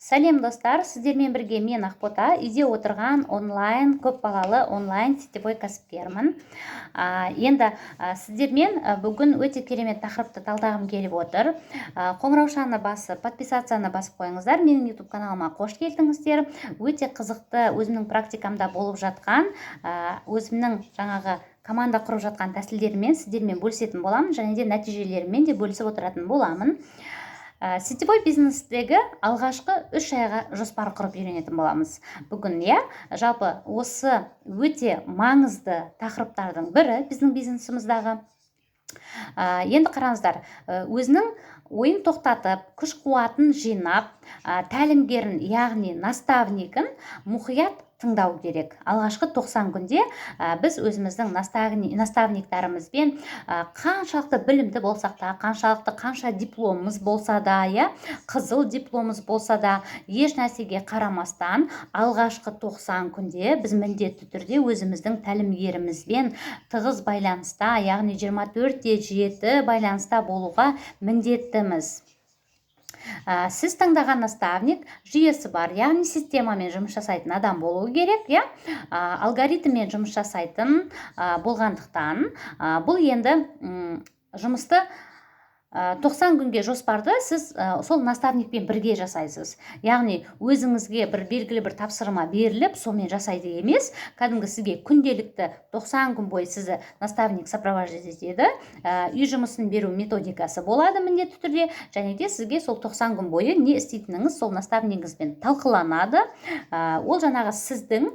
Сәлем, достар! Сіздермен бірге мен, Ақбота, үйде отырған онлайн көпбалалы онлайн сетевой кәсіпкермін. Енді сіздермен бүгін өте керемет тақырыпты талдағым келіп отыр. Қоңыраушаны басып, подписацияны басып қойыңыздар. Менің YouTube каналыма қош келдіңіздер. Өте қызықты, өзімнің практикамда болып жатқан, өзімнің жаңағы команда құрып жатқан тәсілдеріммен сіздермен бөлісетін боламын және де нәтижелеріммен де бөлісіп отыратын боламын. Сетевой бизнестегі алғашқы 3 айға жоспар құрып үйренетін боламыз бүгін, иә. Жалпы, осы өте маңызды тақырыптардың бірі біздің бизнесіміздағы. Енді қараңыздар, өзінің ойын тоқтатып, күш қуатын жинап, тәлімгерін, яғни наставнигін мұқият тыңдау керек. Алғашқы 90 күнде біз өзіміздің наставниктарымызбен қаншалықты білімді болсақ та, қаншалықты, қанша дипломымыз болса да, иә, қызыл дипломымыз болса да, еш нәрсеге қарамастан, алғашқы 90 күнде біз міндетті түрде өзіміздің тәлімгерімізбен тығыз байланыста, яғни 24 те 7 байланыста болуға міндеттіміз. Сіз таңдаған наставник жүйесі бар, яғни системамен жұмыс жасайтын адам болуы керек, иә, алгоритммен жұмыс жасайтын болғандықтан, бұл енді жұмысты, 90 күнге жоспарды сіз сол наставникпен бірге жасайсыз. Яғни өзіңізге бір белгілі бір тапсырма беріліп, сонымен жасайды емес, кәдімгі сізге күнделікті 90 күн бойы сізді наставник сопровождать етеді. Үй жұмысын беру методикасы болады міндетті түрде және де сізге сол 90 күн бойы не істейтініңіз сол наставнигіңізбен талқыланады. Ол жаңағы сіздің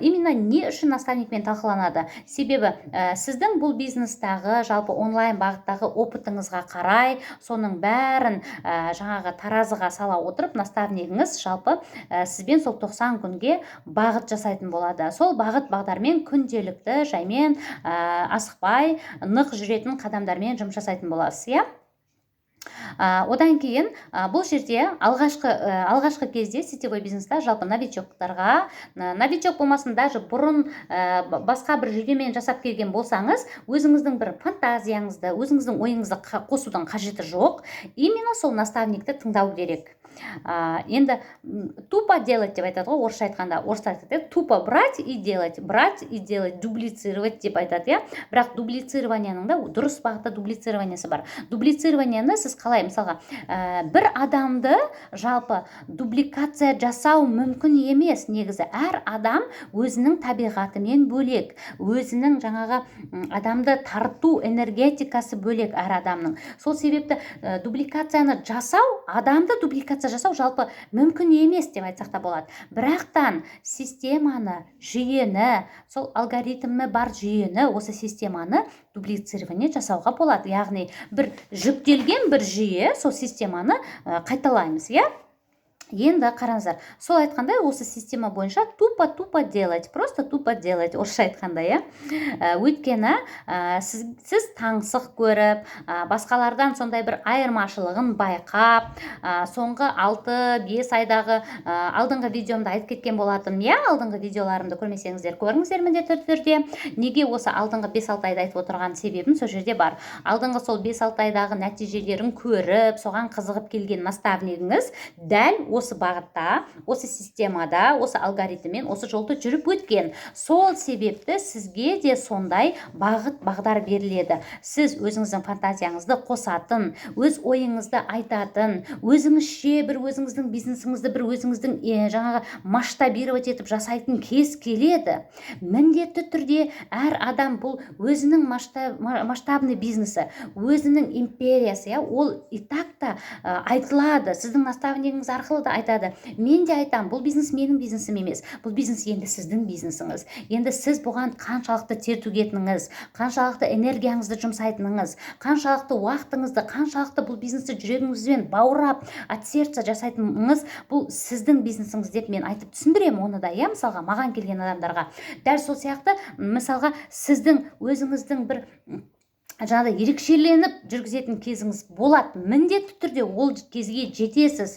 именно не үшін наставникпен талқыланады? Себебі сіздің бұл бизнестағы, жалпы онлайн бағыттағы опытыңызға қарай, соның бәрін жаңағы таразыға сала отырып, наставнигіңіз жалпы сізбен сол 90 күнге бағыт жасайтын болады. Сол бағыт бағдармен күнделікті жаймен, асықпай, нық жүретін қадамдармен жұмыс жасайтын боласыз, иә. Одан кейін бұл жерде алғашқы кезде сетевой бизнеста жалпы новичоктарға, новичок болмасын, даже бұрын басқа бір жүйемен жасап келген болсаңыз, өзіңіздің бір фантазияңызды, өзіңіздің ойыңызды қосудың қажеті жоқ. Именно сол наставникті тыңдау керек. Енді тупо делать деп айтады ғой орысша айтқанда. Орыстар айтады: тупо брать и делать, брать и делать, дублицировать деп айтады, иә. Бірақ дублицированияның да дұрыс бағытта дублицированиясы бар. Дублицированияны сіз қалай, мысалға, бір адамды жалпы дубликация жасау мүмкін емес. Негізі әр адам өзінің табиғатымен бөлек, өзінің жаңағы адамды тарту энергетикасы бөлек әр адамның. Сол себепті дубликацияны жасау, адамды дубликация жасау жалпы мүмкін емес деп айтсақ та болады. Бірақтан системаны, жүйені, сол алгоритмі бар жүйені, осы системаны дублицирование жасауға болады. Яғни бір жүктелген бір жүйе, сол системаны қайталаймыз, иә. Енді қараңыздар, сол айтқандай, осы система бойынша тупо тупо делать, просто тупо делать орысша айтқанда, иә. Өйткені сіз таңсық көріп, басқалардан сондай бір айырмашылығын байқап, соңғы 6-5 айдағы алдыңғы видеомда айтып кеткен болатынмын, иә. Алдыңғы видеоларымды көрмесеңіздер, көріңіздер міндетті түрде. Неге осы алдыңғы 5-6 айды айтып отырған себебім сол жерде бар. Алдыңғы сол 5-6 айдағы нәтижелерін көріп, соған қызығып келген наставнигіңіз дәл осы бағытта, осы системада, осы алгоритммен осы жолды жүріп өткен. Сол себепті сізге де сондай бағыт бағдар беріледі. Сіз өзіңіздің фантазияңызды қосатын, өз ойыңызды айтатын, өзіңізше бір өзіңіздің бизнесіңізді бір өзіңіздің жаңағы масштабировать етіп жасайтын кез келеді. Міндетті түрде әр адам бұл өзінің масштабный бизнесі, өзінің империясы, иә. Ол и так та айтылады, сіздің наставнигіңіз арқылы да айтады. Мен де айтамын: бұл бизнес менің бизнесім емес, бұл бизнес енді сіздің бизнесіңіз. Енді сіз бұған қаншалықты тер төгетініңіз, қаншалықты энергияңызды жұмсайтыныңыз, қаншалықты уақытыңызды, қаншалықты бұл бизнесті жүрегіңізбен баурап, от сердца жасайтыныңыз, бұл сіздің бизнесіңіз деп мен айтып түсіндіремін оны да, иә. Мысалға, маған келген адамдарға дәл сол сияқты, мысалға, сіздің өзіңіздің бір Жаңағыдай ерекшеленіп жүргізетін кезіңіз болады, міндетті түрде ол кезге жетесіз.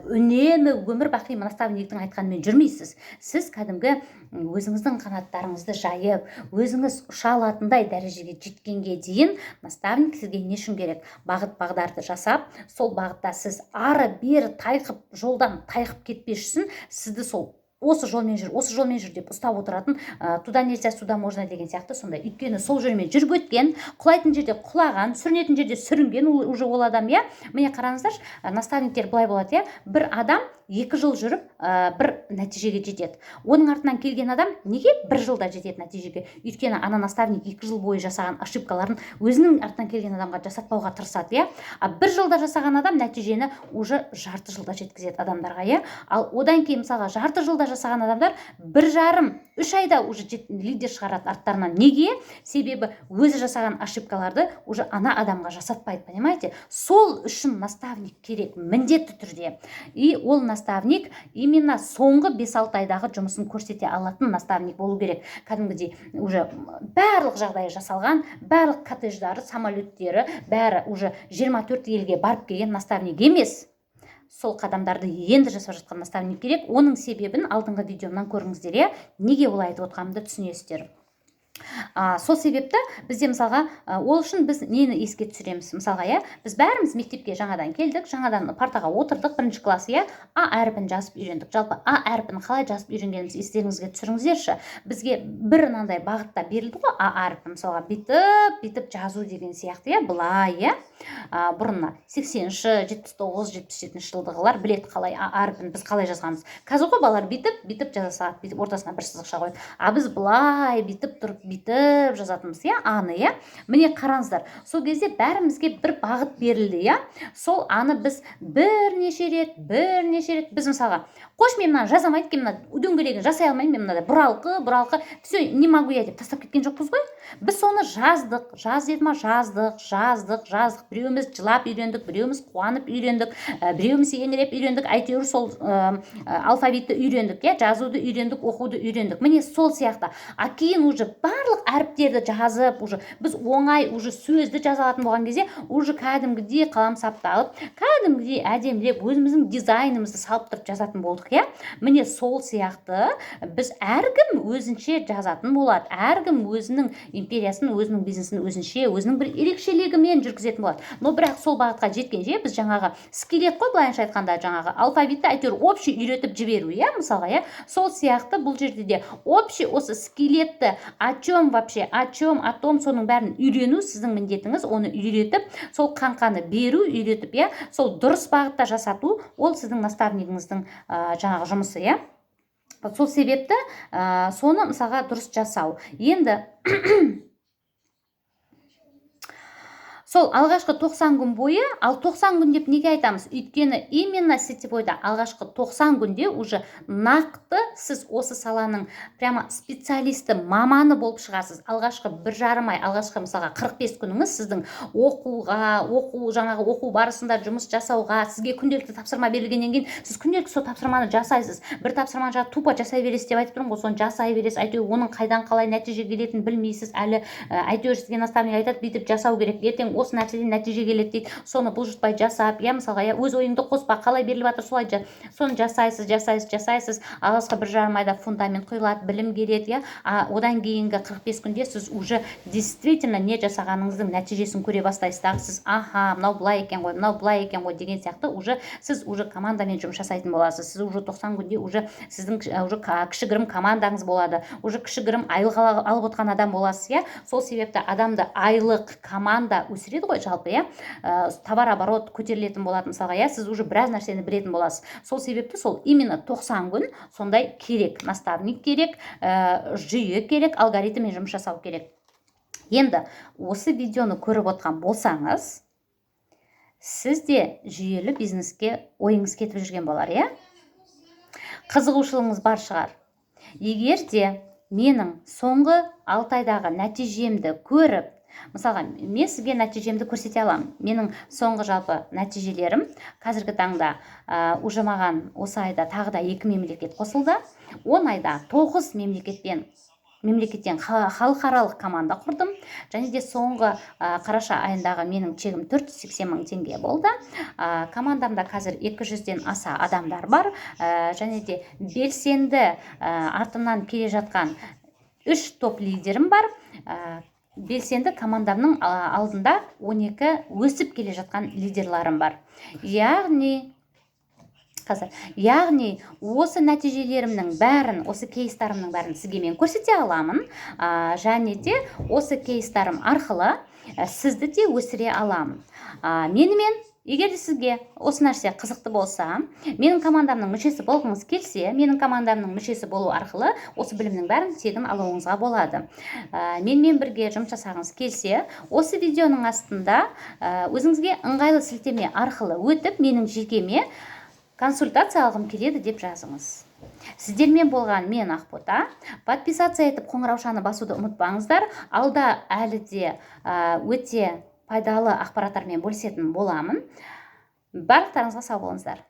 Үнемі өмір бақи наставниктің айтқанымен жүрмейсіз. Сіз кәдімгі өзіңіздің қанаттарыңызды жайып, өзіңіз ұша алатындай дәрежеге жеткенге дейін наставник сізге не үшін керек? Бағыт бағдарды жасап, сол бағытта сіз ары бері тайқып, жолдан тайқып кетпес үшін сізді сол осы жолмен жүр, осы жолмен жүр деп ұстап отыратын, туда нельзя, сюда можно деген сияқты сондай. Өйткені сол жолмен жүріп өткен, құлайтын жерде құлаған, сүрінетін жерде сүрінген ол уже ол адам, иә. Міне, қараңыздаршы, наставниктер былай болады, иә. Бір адам 2 жыл жүріп, бір нәтижеге жетеді. Оның артынан келген адам неге бір жылда жетеді нәтижеге? Өйткені ана наставник 2 жыл бойы жасаған ошибкаларын өзінің артынан келген адамға жасатпауға тырысады, иә. А бір жылда жасаған адам нәтижені уже жарты жылда жеткізеді адамдарға, иә. Ал одан кейін, мысалға, жарты жылда жасаған адамдар 1,5-3 айда уже лидер шығарады арттарынан. Неге? Себебі өзі жасаған ошибкаларды уже ана адамға жасатпайды, понимаете? Сол үшін наставник керек міндетті түрде. И ол наставник именно соңғы 5-6 айдағы жұмысын көрсете алатын наставник болу керек. Кәдімгідей уже барлық жағдайы жасалған, барлық коттедждары, самолеттері, бәрі, уже 24 елге барып келген наставник емес, сол қадамдарды енді жасап жатқан наставник керек. Оның себебін алдыңғы видеомнан көріңіздер, иә, неге олай айтып отқанымды түсінесіздер. Сол себепті бізде, мысалға, ол үшін біз нені еске түсіреміз? Мысалға, иә, біз бәріміз мектепке жаңадан келдік, жаңадан партаға отырдық, бірінші класс, иә, А әрпін жазып үйрендік. Жалпы, А әрпін қалай жазып үйренгенімізді естеріңізге түсіріңіздерші. Бізге бір мынандай бағытта берілді ғой А әрпі, мысалға, бүйтіп бүйтіп жазу деген сияқты, иә, былай, иә. Бұрын 80-ші, 79, 77-жылдығылар біледі, қалай А әрпін біз қалай жазғанымыз. Қазір ғой балалар бүйтіп бүйтіп жаза салады, бүйтіп ортасына бір сызықша қойып. А біз былай бүйтіп тұрып, бүйтіп жазатынбыз, иә, аны, иә. Міне, қараңыздар, сол кезде бәрімізге бір бағыт берілді, иә. Сол аны біз бірнеше рет, бірнеше рет біз, мысалға, қош, мен мынаны жаза алмайды екенмін, мына дөңгелегін жасай алмаймын мен, мынадай бұралқы бұралқы, все, не могу я деп тастап кеткен жоқпыз ғой. Біз соны жаздық, жаз деді ма, жаздық, жаздық, жаздық. Біреуіміз жылап үйрендік, біреуіміз қуанып үйрендік, біреуіміз еңіреп үйрендік. Әйтеуір сол алфавитті үйрендік, иә, жазуды үйрендік, оқуды үйрендік. Міне, сол сияқты. А кейін уже барлық әріптерді жазып, уже біз оңай уже сөзді жаза алатын болған кезде, уже кәдімгідей қаламсапты алып, кәдімгідей әдемілеп өзіміздің дизайнымызды салып тұрып жазатын болдық, иә. Міне, сол сияқты біз әркім өзінше жазатын болады, әркім өзінің империясын, өзінің бизнесін өзінше, өзінің бір ерекшелігімен жүргізетін болады. Но бірақ сол бағытқа жеткенше біз жаңағы скелет қой, былайынша айтқанда, жаңағы алфавитті әйтеуір общий үйретіп жіберу, иә, мысалға, иә. Сол сияқты бұл жерде де общий осы скелетті, о чем вообще, о чем, о том, соның бәрін үйрену сіздің міндетіңіз. Оны үйретіп, сол қаңқаны беру, үйретіп, иә, сол дұрыс бағытта жасату, ол сіздің наставнигіңіздің жаңағы жұмысы, иә. Сол себепті соны, мысалға, дұрыс жасау. Енді сол алғашқы 90 күн бойы. Ал 90 күн деп неге айтамыз? Өйткені именно сетевойда алғашқы 90 күнде уже нақты сіз осы саланың прямо специалисті, маманы болып шығасыз. Алғашқы 1,5 ай, алғашқы, мысалға, 45 күніңіз сіздің оқуға, оқу, жаңағы оқу барысында жұмыс жасауға, сізге күнделікті тапсырма берілгеннен кейін сіз күнделікті сол тапсырманы жасайсыз. Бір тапсырманы жаңағы тупо жасай бересіз деп айтып тұрмын ғой, соны жасай бересіз. Әйтеуір оның қайдан қалай нәтиже келетінін білмейсіз әлі. Әйтеуір сізге наставник айтады: бүйтіп жасау керек, ертең осы нәрседен нәтиже келеді дейді. Соны бұлжытпай жасап, иә, мысалға, иә, өз ойыңды қоспа, қалай беріліп жатыр, солай соны жасайсыз, жасайсыз, жасайсыз. Алғашқы 1,5 айда фундамент құйылады, білім келеді, иә. А одан кейінгі 45 күнде сіз уже действительно не жасағаныңыздың нәтижесін көре бастайсыз дағы, сіз: аха, мынау былай екен ғой, мынау былай екен ғой деген сияқты уже сіз уже командамен жұмыс жасайтын боласыз. Сіз уже 90 күнде уже сіздің уже кішігірім командаңыз болады, уже кішігірім айлық алып отқан адам боласыз, иә. Сол себепті адамды айлық, команда өсіреді ғой жалпы, иә, товарооборот көтерілетін болады, мысалға, иә, сіз уже біраз нәрсені білетін боласыз. Сол себепті сол именно 90 күн сондай керек: наставник керек, жүйе керек, алгоритммен жұмыс жасау керек. Енді осы видеоны көріп отқан болсаңыз, сіз де жүйелі бизнеске ойыңыз кетіп жүрген болар, иә, қызығушылығыңыз бар шығар. Егер де менің соңғы 6 айдағы нәтижемді көріп, мысалға, мен сізге нәтижемді көрсете аламын. Менің соңғы жалпы нәтижелерім қазіргі таңда, уже маған осы айда тағы да екі мемлекет қосылды. 10 айда тоғыз мемлекетпен Мемлекеттен халықаралық команда құрдым. Және де соңғы қараша айындағы менің чегім 480 мың теңге болды. Командамда қазір 200-ден аса адамдар бар. Және де белсенді, артымнан келе жатқан үш топ лидерім бар. Белсенді командамның алдында 12 өсіп келе жатқан лидерларым бар. Яғни қазір, яғни осы нәтижелерімнің бәрін, осы кейстарымның бәрін сізге мен көрсете аламын. Және де осы кейстарым арқылы сізді де өсіре аламын. Менімен егер де сізге осы нәрсе қызықты болса, менің командамның мүшесі болғыңыз келсе, менің командамның мүшесі болу арқылы осы білімнің бәрін тегін алуыңызға болады. Менімен бірге жұмыс жасағыңыз келсе, осы видеоның астында өзіңізге ыңғайлы сілтеме арқылы өтіп, менің жекеме «Консультация алғым келеді» деп жазыңыз. Сіздермен болған мен, Ақбота. Подписаться етіп, қоңыраушаны басуды ұмытпаңыздар. Алда әлі де өте пайдалы ақпараттармен бөлісетін боламын. Барлықтарыңызға сау болыңыздар.